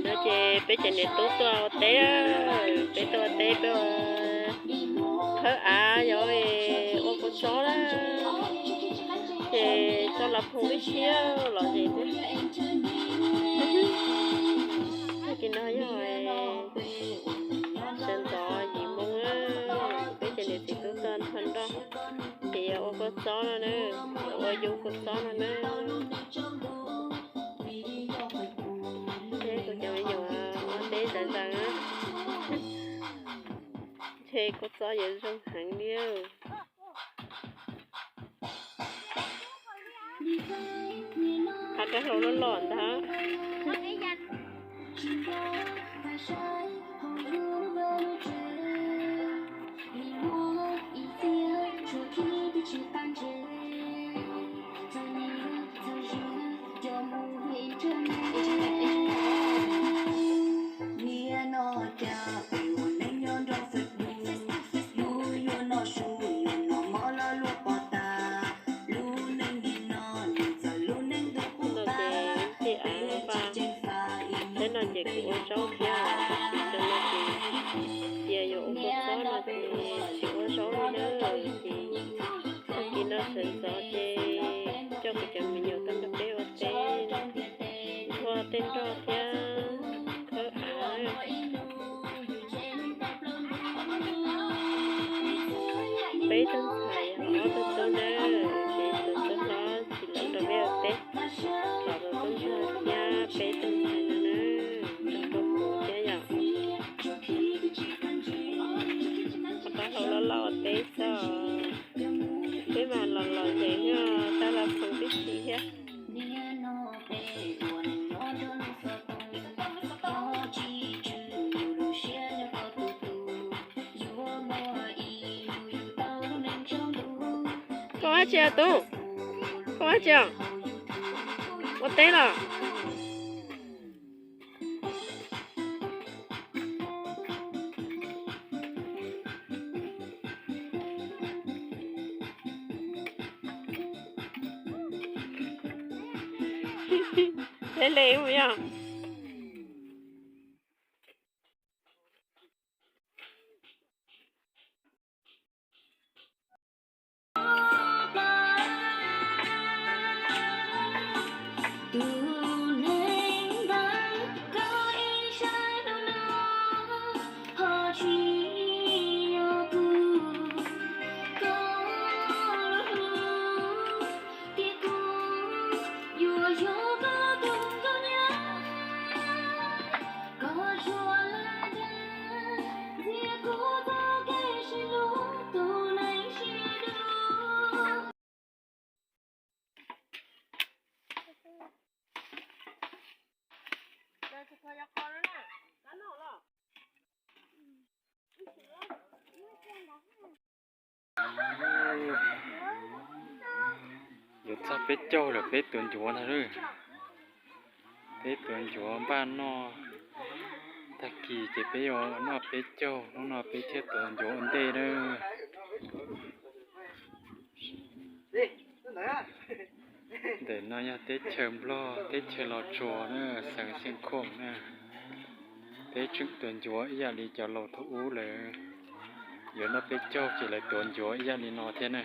Ces peb cov niam tub tuaj ua teb, peb tuaj ua teb, peb ua khawb av, yog ua kua txob na, ces txoj laj phoo ib siab los zem thiab. Tag kis no yog sawv ntxov yim moo, peb cov niam txiv tub tuaj nrog nroj, ces yog ua kua txob no na, ua yub kua txob no na. Ces kuv cov me nyuam ua teb zam zam na, ntshe kua txob yuav zoo heev li. Qhov rab hlau loj loj ntag. Tej no ces kuv ua zaub thiab, tab sis xyoo no ces cia yuav ua kua txob no ces tsis ua zaub li na. Ces tag kis no sawv ntxov ces coj kuv cov me nyuam tuaj nrog peb ua teb, nthua tej nroj thiab khawb av. Peb tug ntxhais yog ob tug tub na, ces tus tub hlob tsis los nrog peb ua teb, los tus tub ntxhais thiab peb tug ntxhais no na, nrog kuv thiab yom. Rab hlau loj loj ua teb xwb, peb mas los los zem thiab, tab laj phoo tib si thiab. Koj ua dab tsi os tub? Koj ua dab tsi os? Ua teb los? Teb le mus yog. Yuav txog peb caug lawm, peb tuav ncuav ntag. Peb tuav ncuav npaj noj, tag kis ces peb yuav noj peb caug, hnub no peb thiaj tuav ncuav ua ntej na. Ntawm no yog teb chaws Nplog, teb chaws Los Tsuas na, xeev Xeev Khuam na. Peb tseem tuav ncuav ib yam li cov laus thaum ub lawm, yuav noj peb caug ces lawv tuav ncuav ib yam li no thiab na.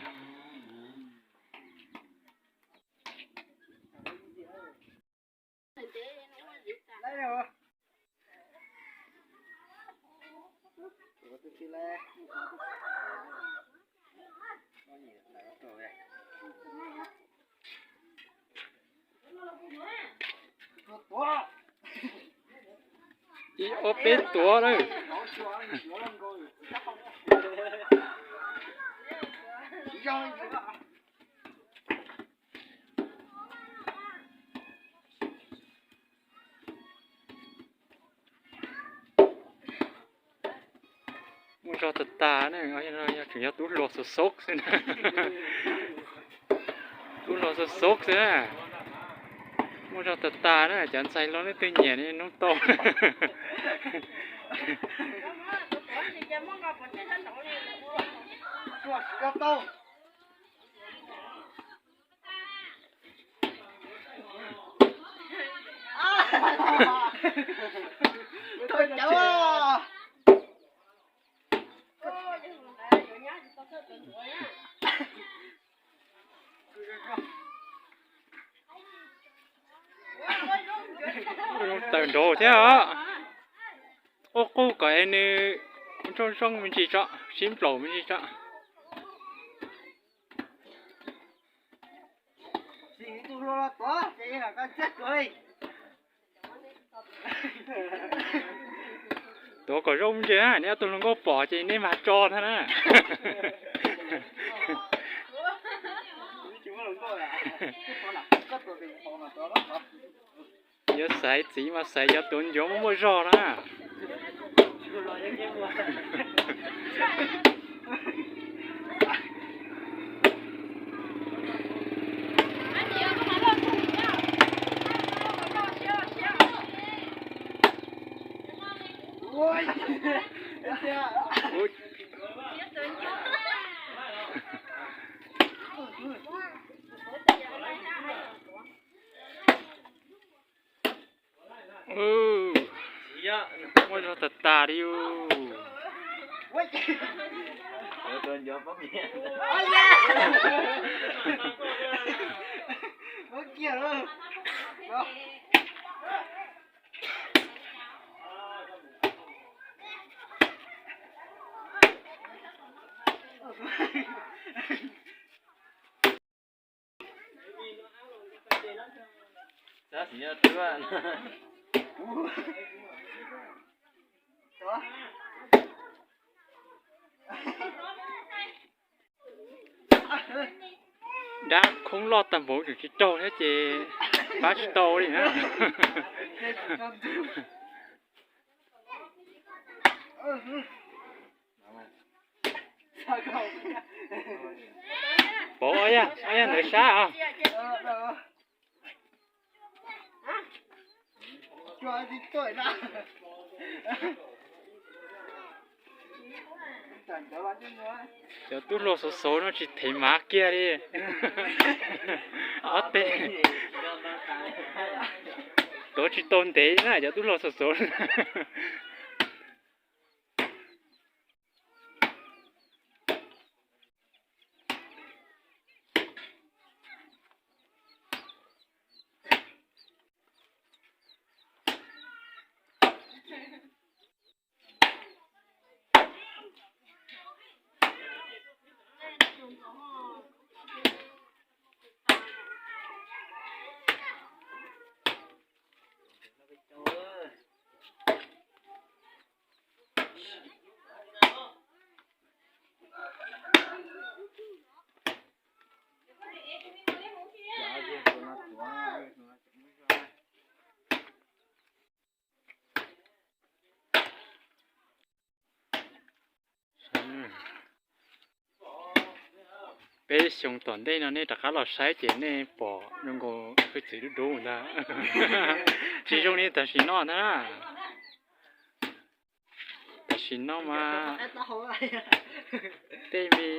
Ib ob peb tuav lawm. Muaj zog tag tag na, yog tseem yog tub hluas xub xub xwb na. Tub hluas xub xub xwb na. Muaj zog tag tag na, cov ntxhais hluas leej twg nyiam hnub tau. Tawm nraud thiab os. Ua qub kom es nws zoo zoo me ntsis tso, sib nplaum me ntsis tso. Tuav kom zoo me ntsis na, neb ob tug hluas nkauj pom ces neb mag tso ntag na. Yuav xaiv txiv mas xaiv cov tuav ncuav muaj muaj zog na. Muaj zog tas tas li. Dab khoob loj tag npaum tseem tsis raug thiab ces pab tsis tau li na. Pov ob yam, ob yam ntawd sab os. Cov tub hluas xauv xauv no tsis thev mav kiag li. Ob teg tuav tsis tau ntev na cov tub hluas xauv xauv. Peb xyoo tom ntej no nej rov qab los saib ces nej pom zoo nkaus hwj txwv dub dub ntag. Tsis zoo li tam sim no ntag. Tam sim no mas tej me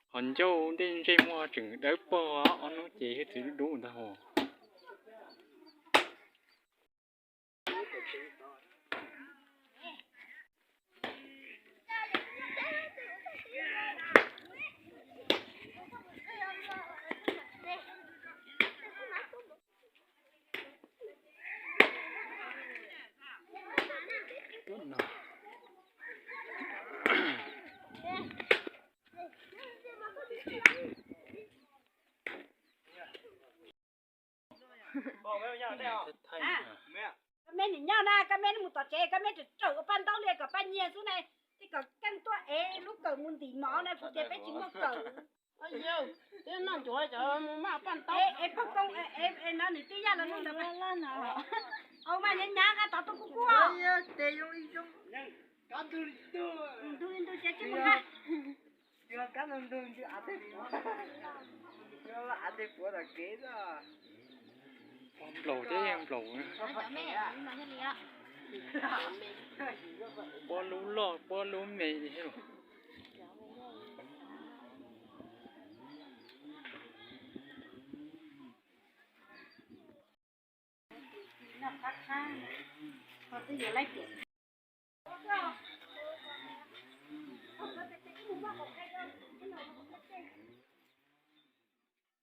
qhov ncauj tej ntsej muag tseem dawb paug, ob hnub ces hwj txwv dub dub ntag hos. Koj me nim nyob na, koj me mus tom tsev, koj me tseem tsawm ua paj ntaub li kom paj nyiag xwb ne. Tej kom keej tuaj ev lub kawm mus ntim mov na, kuv tias peb tsis muaj kawm. Twb noj ncuav cov mus maj paj ntaub. Es poj koob, no nws twb yaj los nug ntawd. Au mas nyav nyav nqa tov tuaj kuv kuj. Ntug ntug ces tsis mus na. Nplaum thiab yeej nplaum. Puab lub loj puab lub me li thiab.